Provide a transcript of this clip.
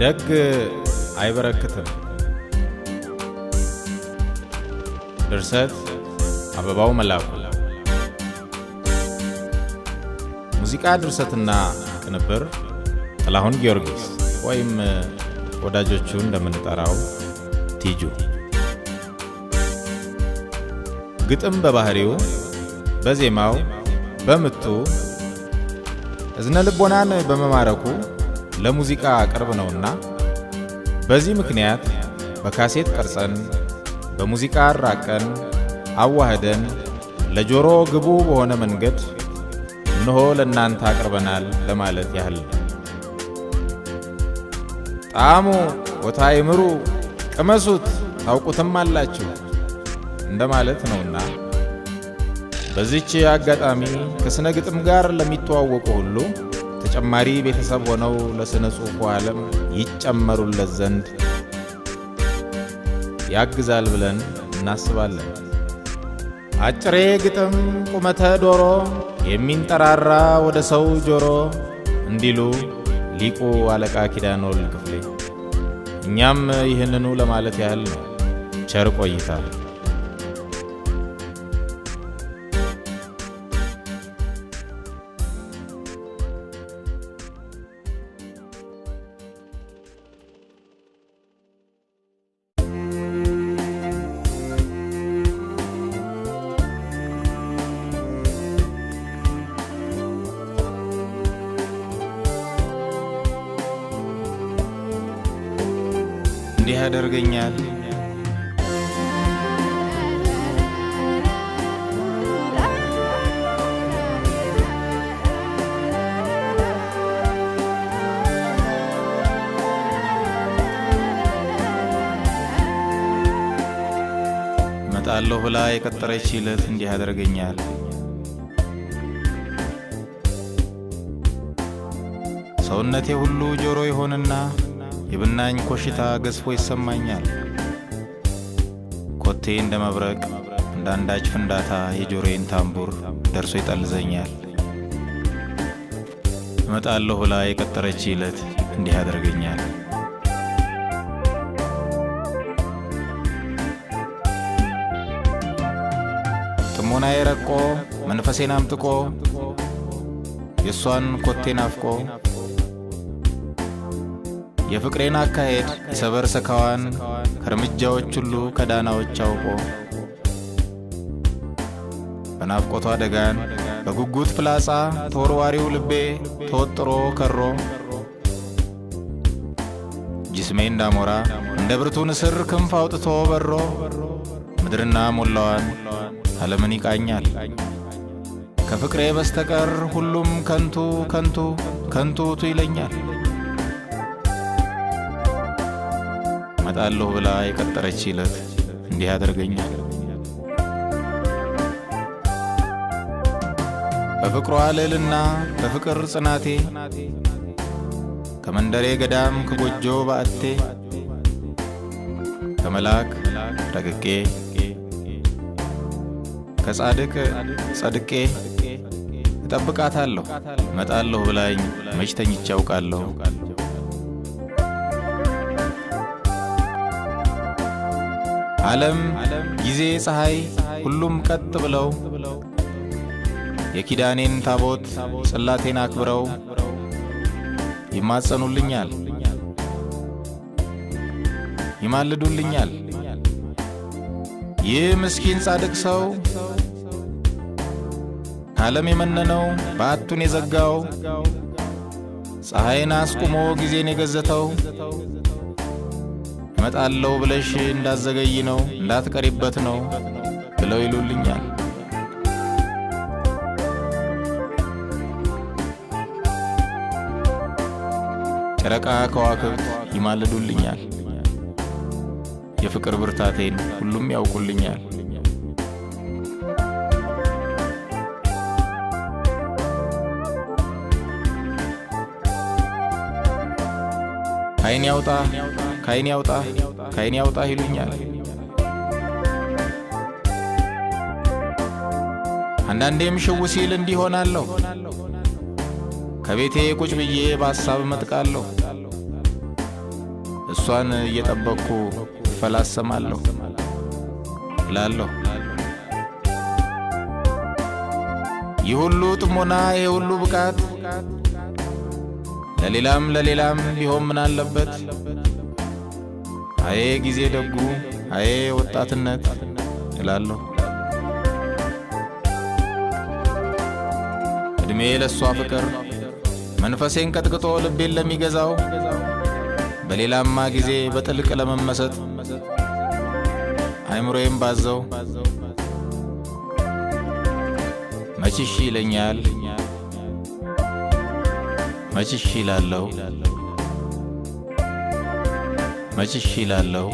ደግ አይበረክትም። ድርሰት አበባው መላኩ። ሙዚቃ ድርሰትና ቅንብር ጥላሁን ጊዮርጊስ ወይም ወዳጆቹ እንደምንጠራው ቲጁ። ግጥም በባህሪው በዜማው በምቱ እዝነ ልቦናን በመማረኩ ለሙዚቃ ቅርብ ነውና በዚህ ምክንያት በካሴት ቀርጸን በሙዚቃ አራቀን አዋህደን ለጆሮ ግቡ በሆነ መንገድ እነሆ ለእናንተ አቅርበናል ለማለት ያህል ነው። ጣዕሙ ወታይምሩ ቅመሱት ታውቁትም አላችሁ እንደማለት ነውና በዚች አጋጣሚ ከስነ ግጥም ጋር ለሚተዋወቁ ሁሉ ተጨማሪ ቤተሰብ ሆነው ለስነ ጽሑፉ ዓለም ይጨመሩለት ዘንድ ያግዛል ብለን እናስባለን። አጭሬ ግጥም ቁመተ ዶሮ የሚንጠራራ ወደ ሰው ጆሮ እንዲሉ ሊቁ አለቃ ኪዳነወልድ ክፍሌ፣ እኛም ይህንኑ ለማለት ያህል ነው። ቸር ቆይታ። እንዲህ ያደርገኛል። እመጣለሁ ብላ የቀጠረች ዕለት እንዲህ ያደርገኛል። ሰውነቴ ሁሉ ጆሮ ይሆንና የብናኝ ኮሽታ ገዝፎ ይሰማኛል። ኮቴ እንደ መብረቅ እንደ አንዳች ፍንዳታ የጆሮዬን ታምቡር ደርሶ ይጠልዘኛል። እመጣለሁ ብላ የቀጠረች ዕለት እንዲህ ያደርገኛል። ጥሞናዬ ረቆ መንፈሴን አምጥቆ የእሷን ኮቴ ናፍቆ የፍቅሬን አካሄድ የሰበር ሰካዋን ከእርምጃዎች ሁሉ ከዳናዎች አውቆ በናፍቆቷ ደጋን በጉጉት ፍላጻ ተወርዋሪው ልቤ ተወጥሮ ከሮ ጅስሜ እንዳሞራ እንደ ብርቱ ንስር ክንፍ አውጥቶ በሮ ምድርና ሞላዋን ዓለምን ይቃኛል። ከፍቅሬ በስተቀር ሁሉም ከንቱ ከንቱ ከንቱ ይለኛል። እመጣለሁ ብላ የቀጠረች ዕለት እንዲህ ያደርገኛል። በፍቅሯ ልዕልና በፍቅር ጽናቴ ከመንደሬ ገዳም ከጎጆ ባዕቴ ከመላክ ረቅቄ ከጻድቅ ጸድቄ እጠብቃታለሁ። እመጣለሁ ብላኝ መች ተኝቼ አውቃለሁ። ዓለም ጊዜ ፀሐይ ሁሉም ቀጥ ብለው የኪዳኔን ታቦት ጽላቴን አክብረው ይማጸኑልኛል፣ ይማልዱልኛል። ይህ ምስኪን ጻድቅ ሰው ከዓለም የመነነው በዓቱን የዘጋው ፀሐይን አስቁሞ ጊዜን የገዘተው እመጣለሁ ብለሽ እንዳዘገይ ነው እንዳትቀሪበት ነው ብለው ይሉልኛል። ጨረቃ ከዋክብት ይማልዱልኛል። የፍቅር ብርታቴን ሁሉም ያውቁልኛል። ከዓይኔ ያውጣ ከዓይኔ ያውጣ ከዓይኔ ያውጣ ይሉኛል። አንዳንዴም ሽው ሲል እንዲህ ሆናለሁ። ከቤቴ ቁጭ ብዬ በሐሳብ እመጥቃለሁ። እሷን እየጠበቅኩ እፈላሰማለሁ እላለሁ። ይህ ሁሉ ጥሞና፣ ይህ ሁሉ ብቃት ለሌላም ለሌላም ቢሆን ምን አለበት? አዬ ጊዜ ደጉ፣ አዬ ወጣትነት እላለሁ። ዕድሜ ለእሷ ፍቅር መንፈሴን ቀጥቅጦ ልቤን ለሚገዛው፣ በሌላማ ጊዜ በጥልቅ ለመመሰጥ አይምሮዬም ባዘው መችሽ ይለኛል፣ መችሽ ይላለሁ፣ መችሽ ይላለሁ።